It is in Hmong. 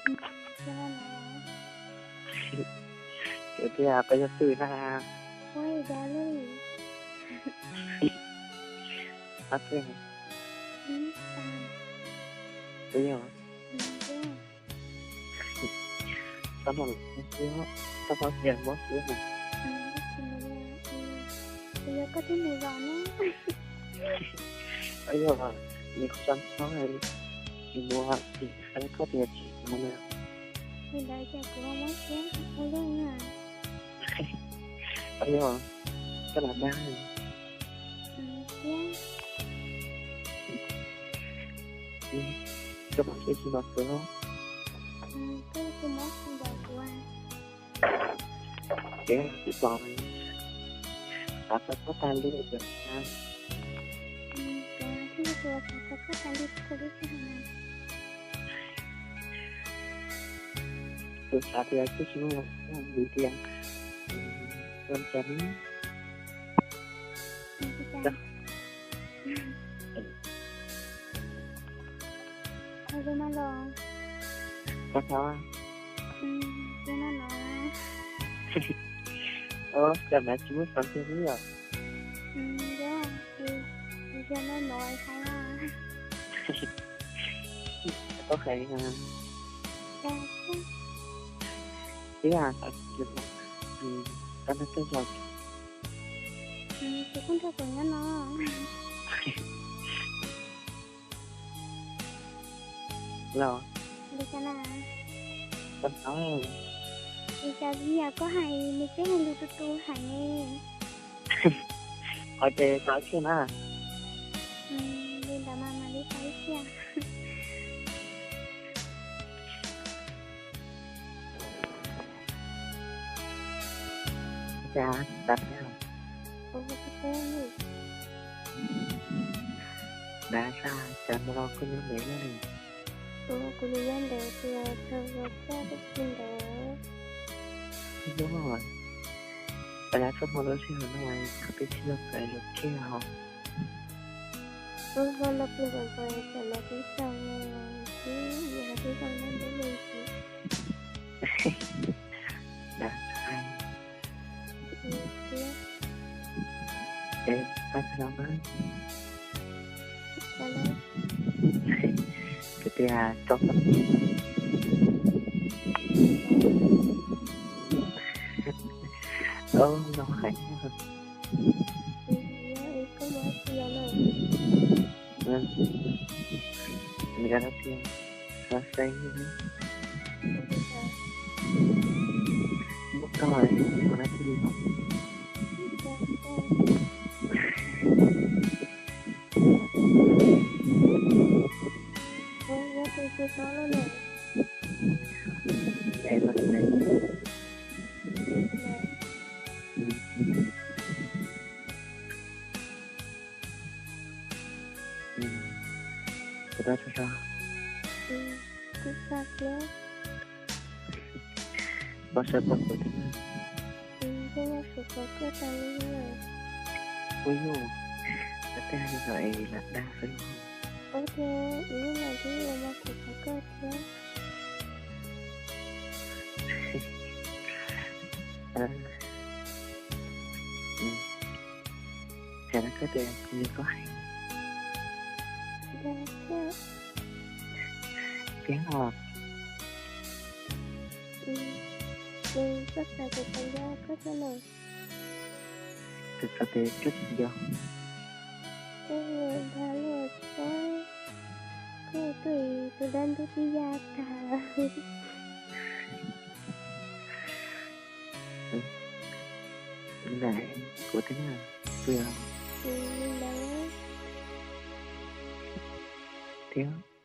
Cov tias peb yog twg na? Ua li cas li? Ab, peb yog, peb yog, txhob no, txhob no tias mob siab na. Kuv yog koj tij mus zos na. Yog, nws kuj txhob no, tsis mus, tsis hais koj tias tsis mus na. Li ntawd ces kuv mob siab ua luaj na. Yog, koj lam dag. Thiab, koj mob siab tsis npaum kuv los? Koj tsis mob tsis npaum kuv. Ces kuv tos, xav tau koj tas li, kuv thiaj li xav tau koj tas li, kuv li xav na. Kuv xav tias koj tsis muaj li tias, ua cas ne? Ua li no los? Koj tau. Ua li no los? Ua cas mas tsis muaj xov tiag li os? Yog, yog no no hais na. Koj hais na. Tiag, koj nrog koj zos. Kuv kuj nrog kuv nyob no. Los? Li cas na? Koj tau. Li cas yam koj hais nws twb hais lus tu tu hais ne. Qhov ces tau ib pliag na. Li ntawd mas mam li tau ib pliag. Cas tas thiab? Dav saj, cas mus los koj nyob ntev na li? Kuv nyob ntev tias txog los txog tib si ntawd. Yog, peb lab txoj hmoo lub sij hawm no es peb tsis yog peb los kiag hos. Ua hmo no pw npam npam tam no tib tau, tib yam tib tau nyob ntev ntev. Dav saj. Es pab tsis los mas. Kuv tias tso, o, no hais. Nws tias xav xeeb. Muab tog ua dab tsi li no? Kuv tab tso so. Kuv xav thiab. Koj xav tau kuv thiab. Kuv yuav tsum kom koj tas li. Kuv yuav, koj tag li no es lam dag xwb los? Ua tias ib hnub no twb yuav los kuv thov koj thiab. Cas no koj tias kuv nyiam koj heev. Tiag os. Koj xav tias koj nco koj thiab los? Kuv xav tias koj tsis nco. Koj dag luaj txhob, koj twb tus dab ntub twb ya tag. Ntawm kuv thiab, kuv yog. Thiab.